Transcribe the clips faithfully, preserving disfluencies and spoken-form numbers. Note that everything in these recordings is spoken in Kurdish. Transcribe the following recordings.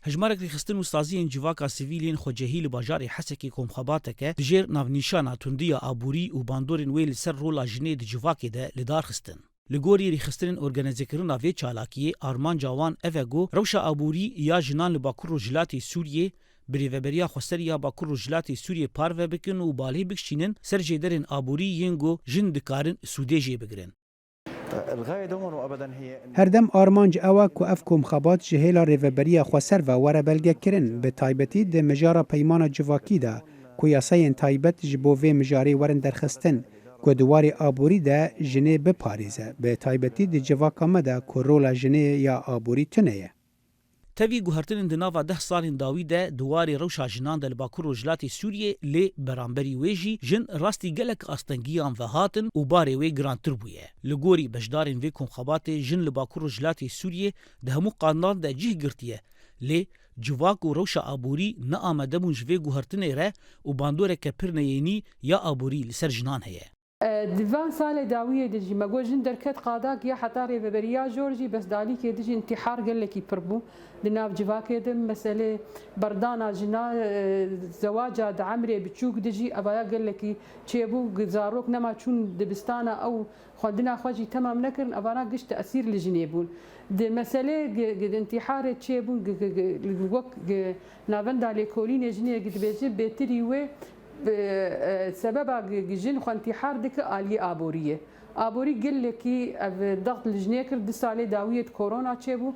Hejmarek rêxistin û saziyên civaka sivîl yên xwecihî li bajarê Hesekê komxebateke di jêr navnîşana tundiya aborî û bandorên wê li ser rola jinê di civakê de li dar xistin. Li gorî rêxistinên organîzekirina vê çalakiyê, armanca wan ev e ku rewşa aborî ya jinan li Bakur Rojhilatê Sûriyê bi Rêveberiya Xweser ya Bakur Rojhilatê Sûriyê parve bikin û balê bikişînin ser jêderên aborî yên ku jin dikarin sûdê jê bigirin. الغاية دوما وابدا هي Her dem armanc ew e ku ev komxebat ji hêla Rêveberiya Xweser ve were belgekirin, bi taybetî di mijara peymana civakî de ku yasayên taybet ji bo vê mijarê werin derxistin, ku di warê aborî de jinê biparêze, bi taybetî di civaka me de ku rola jinê ya aborî tune ye. Tevî guhertinên di nava deh salên dawî de di warê rewşa jinan de li Bakur Rojhilatê Sûriyê, lê beramberî wê jî jin rastî gelek astengiyan ve hatin û barê wê girantir bûye. Li gorî beşdarên vê komxebatê, jin li Bakur Rojhilatê Sûriyê di hemû qandan de cih girtiye. Lê civak û rewşa aborî ne amade bûn ji vê guhertinê re û bandoreke pir neyênî ya aborî li ser jinan heye. Di van salê dawiyê de jî me got jin derket qadak ya heta rêveberiya jor jî, bes di alîkê de jî întîhar gelekî pir bû. Di nav civakê de meselê berdana jina, e, zewaca di emrê biçûk de jî evaya gelekî çêbû. Gi-, zarok nema çûn dibistana ew xwendina xwe jî temam nekirin, evana giş tesîr li jinê bûn. Di meselê gi-, gi-, di întîharê çêbûn gi-, gi-, gi-, wek gi-, navenda lêkolînê jinê gi dibêjin bêtirî wê, e, e, sebeba gi-, gi-, jin xwe întîhar dike aliyê aboriyê. Aborî gelekî ev dext li jinê kir, du salê dawiyê di korona çêbû.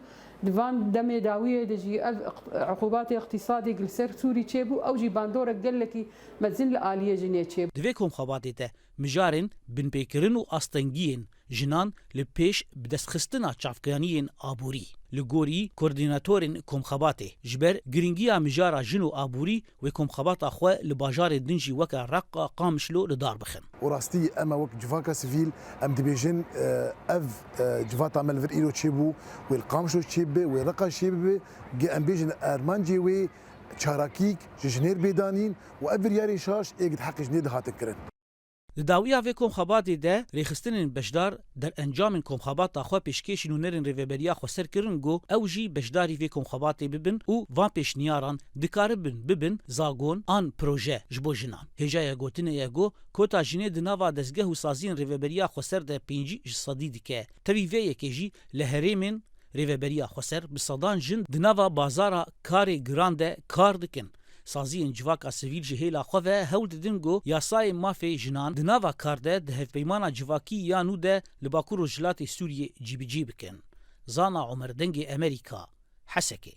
Di van demê dawiyê de jî ev iq-, uqubatê iqtîsadî li ser Sûrî çêbû, ew jî bandorek gelekî mezin li aliyê jinê çêbû. Di vê komxebatê de mijarên binpêkirin û astengiyên jinan li pêş bidestxistina çavkaniyên aborî. Li gorî koordînatorên komxebatê, ji ber girîngiya mijara jin û aborî, wê komxebata xwe li bajarên din jî weke Reqa, Qamişlo li dar bixin. Û rastî em e wek civaka sivîl, em dibêjin, e, ev, e, civata me li vir îro çêbû, wê li Qamişlo çêbibe, wê Reqa çêbibe, gi em bêjin ermancê wê çalakîk ji jinê re bê danîn û ev biryarên şaş ê gi di heqê jinê de hatin kirin. Di dawiya vê komxebatê de rêxistinên beşdar derencamên komxebata xwe pêşkêşî nûnerên Rêveberiya Xweser kirin ku ew jî beşdarî vê komxebatê bibin û van pêşniyaran dikaribin bibin zagon an proje ji bo jinan. Hêjaya gotinê ye ku kota jinê di nava dezgeh û saziyên Rêveberiya Xweser de pêncî ji sedî dike. Tevî vê yekê jî li herêmên Rêveberiya Xweser bi sedan jin di nava bazara karê giran de kar dikin. Saziyên civaka sivîl ji hêla xwe ve hewl didin ku yasayên mafê jinan di nava kar de di hevpeymana civakî ya nû de li Bakur Rojhilatê Sûriyê cîbicî bikin. Zana Omer, Dengê Emerîka, Hesekê.